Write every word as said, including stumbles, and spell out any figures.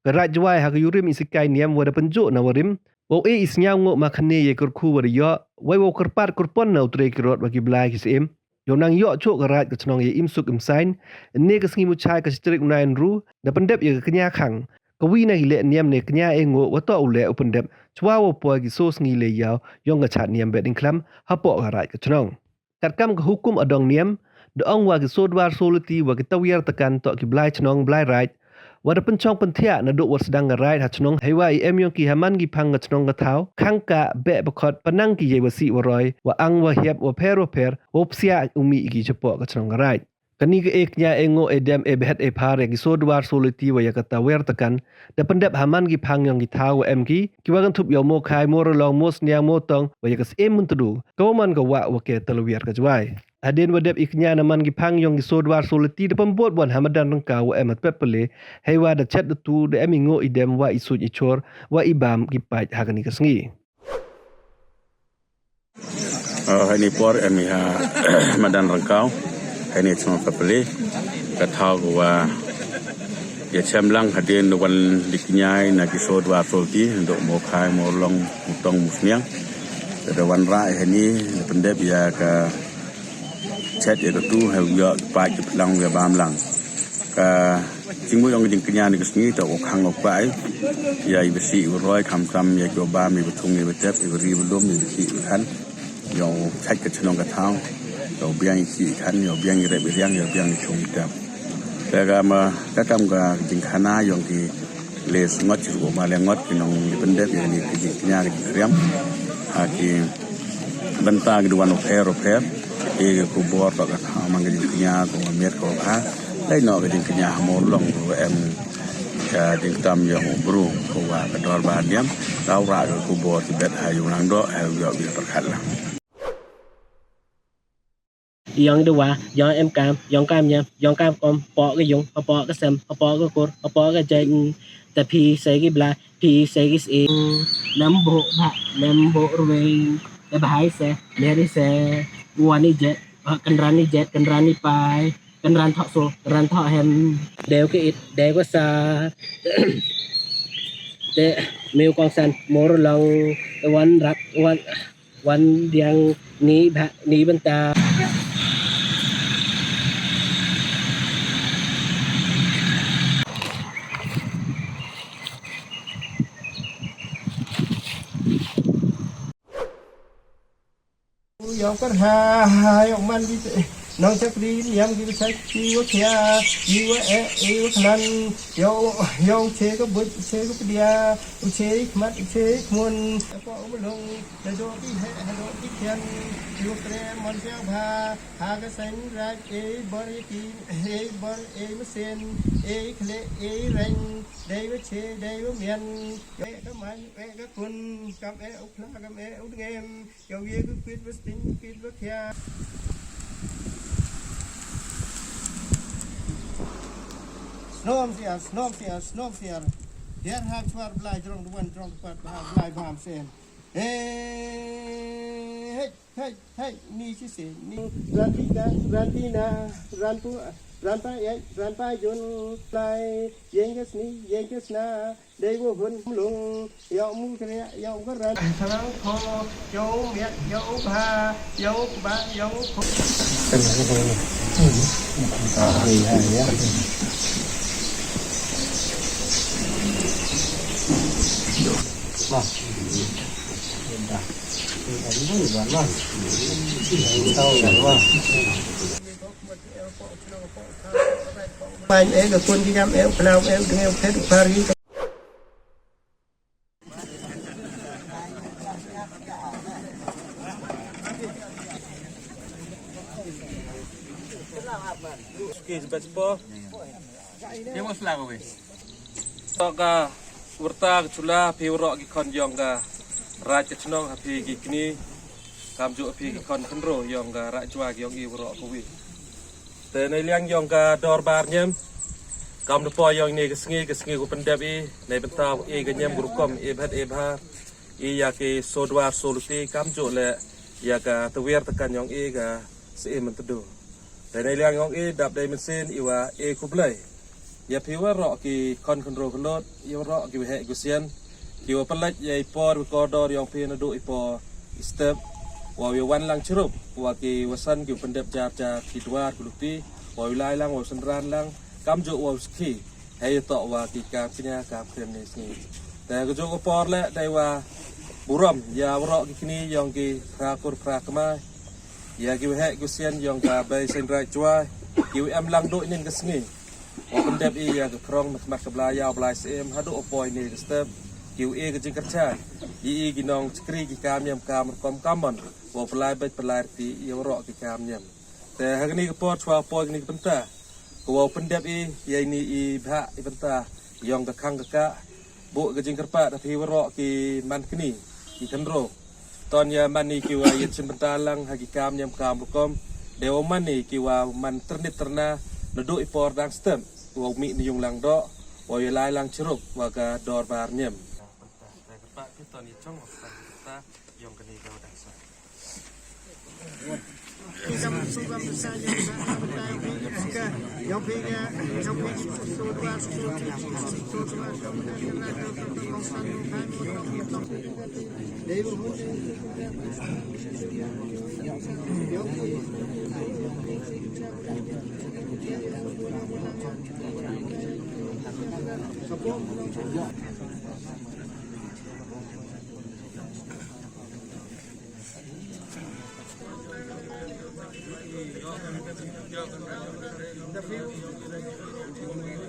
ka Raij Jwai ha ka yurim i sikai niam wa da pynjooh na warim, wow e i sñiaw ngooh ma khane ya i kyrkhu wa da yoh, wei wow kyrpad kyrpon na u tre ki rot wa ki blai ki syiem. Yow nang yoh chooh ka Raij ka chnong ya im suk im sain, ynne ka sngi Muchai ka chi tarik u Naiynru, da pyndep ya ka kñia khang, ka wi na ki leh niam ne kñia e ngooh wa toh u leh u pyndep chwa wow poi ki soo sngi le yaw yong ka chaad niam Behdieñkhlam hapoh ka Raij ka chnong. Katkam ka hukum adong niam, da ong wa ki soo dwar soo lynti wa ki tawiar takan toh ki blai chnong blai raij, wa da pynchong pynthiah nadooh wa sdang ka Raij ha chnong, heiwa i em yong ki ha man ki phang ka chnong ka thaw, khang ka beh ba khot, pynang ki yei wa sih wa roi, wa ang wa hiap, wa pher wa pher, wow psiah u mih ki chapoh ka chnong ka Raij. Kani ka e kñia e ngooh e dem e bhet e phar ya ki soo dwar soo lynti wa ya ka tawiar takan, da pyndep ha man ki phang yong ki thaw wa em ki, ki wa kynthup ya u Mookhai, Mooralong, Moorsniang, Moortong, wa ya ka Syiem Myntdu, ka wa man ka wah wa ke tawiar ka Jwai. Hadien wa dep i kñia na man ki phang yong ki soo dwar soo lynti, da pynbood wan ha madan Ryngkaw wa em ha Pepale, heiwa da chet da tu, da em i ngooh i dem wa i suit i chor, wa i baam ki paid ha kani ka sngi. Oh, heini por em i ha madan Ryngkaw, heini chnong Pepale, ka thaw ka wa ya chem lang hadien da wan di kñia na ki soo dwar soo lynti, dooh Mookhai, Mooralong, Moortong, Moorsniang. Da wan rah heini, da pyndep ya ka chet ya ka tu, hei yoh ki paid ki plang ya baam lang. Ka jingmut yong ka jingkñia ni ka sngi toh wow khang wow kwah ya i wa sih wa roi, khamtam ya ki wa baam, i wa thung, i wa tep, i wa ri wa lum, i wa khih i wa khan. Yow chait ka chnong ka thaw, yow biang i khih i khan, yow biang i rep i riang, yow biang i thung i tep. Te ka ma, ka kam ka jingkhana yong ki le sngot chi ruh ma le ngot ki nong di pyndep ya kani ka jingkñia ka jingkhriam ha ki bynta ki duwan u pher u pher. E ka khubor toh ka thaw man ka jingkñia ka wa miat ka wa bha. Lei noh ka jingkñia ha Mooralong ka wa em ka jingtam yong u bru ka wa ka dorbar niam. Daw rah ka khubor ki bet ha yung lang doh ha u yoh wi pyrkhat lang. Yong i dawa, yong em kam, yong kam ñiam, yong kam kom, poh ka yung, poh ka sem, poh ka kur, poh ka jait, mm, te phi se ki bla, phi se ki se. Nam boh bha, nam boh rwei, te bha i se, mer i se, wan i jet, ah, kynran i jet, kynran i pai, kynran thoh so, kynran thoh hem. Deu ki it, deu ka sa. Te, miu kongsan, Mooralong, te wan rap, wan, wan diang ni bha, ni bynta. Yow kyrha, yow man di te, nong chakri, niam ki bachai, ki wa khia, ki wa e, ki wa khlan, yow, yow che ka buit, che ka pdia, u che i khmat, u che i khmun. Apo u long, da do ki he, ha do ki khian, ki wa kre, mon che bha, ha ka seng raj, e bor e ki, e bor e masen, e khle, e reng, dei wa che, dei wa mian, e ka man, e ka kun, kam e u khla, kam e u dngem. Yow ye ku kwit wa sting, kwit wa khia. Snom siar, snom siar, snom siar. Hiar ha chwar blai jrong duwan jrong pat bha blai bam sen. Hey, hey, hey, hey, ni chi sen, ni. Rantina, rantina, ranpu, ranpa yai, ranpa yun, blai, yeng ka sni, yeng ka sna. Dei wa hun lung, yow mu kre, yow ka ran. Tharang tho, yow miat, yow bha, yow ba, yow phu. Pain e ka kun ki kam e u plau e u dngeu phet u pari. Suki sebat sepo. Dia mau selang weh. Toh ka warta ka chula phi waroh ki khon yong ka raij ka chnong ha phi ki kni. Kamjooh phi ki khon khynroo yong ka Raij Jwai yong i waroh ka wi. Te nei liang yong ka dorbar niam. Kam da poi yong i ne ka sngi, ka sngi ku pyndep i, nei bynta i ka niam ku rukom, i bhet i bha, i ya ki soo dwar soo lynti, kamjooh le ya ka tawiar takan yong i ka Syiem Myntdu. Te nei liang yong i dap dei mynsiem i wa e khublei. Ya phi waroh ki khon khynroo khyllood, ya waroh ki waheh ki wasian, ki wa pynlait ya i por wa kordor yong phi nadooh i por i step, wow ya wan lang chirup wa ki wasan ki wa pyndep jar jar ki dwar ki luti, wow ya lai lang, wow synran lang, kamjooh wow sakhi hei ya toh wa ki kaam kñia kaam khrem ni sngi. Te ka jooh ka por leh dei wa burom ya waroh ki kñi yong ki phra kur phra kmai, ya ki waheh ki wasian yong ka Bei Seiñraij Jowai, ki wa em lang dooh i nin ka sngi, wow pyndep i ya ka khrong na khmat ka Blai Yaw Blai Syiem hadooh wow poi ni ka step, ki wa e ka jingkyrchaan, ya i ki nongchakri ki kaam niam kaam rukom kammon, wow pynlai beit pynlai rti ya waroh ki kaam niam. Te ha kani ka por chwa poi kani ka bynta, ka wow pyndep i ya ini i bhah i bynta yong ka khang ka kah, booh ka jingkyrpad ha phi waroh ki man kñi ki khynroo. Ton ya man i ki wa yet chim bynta lang ha ki kaam niam kaam rukom, dei wow man i ki wa man tyrnit tyrna nadooh i por dang step, wow mih na yung lang doh, wow ya lai lang chirup wa ka dorbar niam. Kyrpad phi ton ya chong wa ka bynta yong kani ka wa dang sa.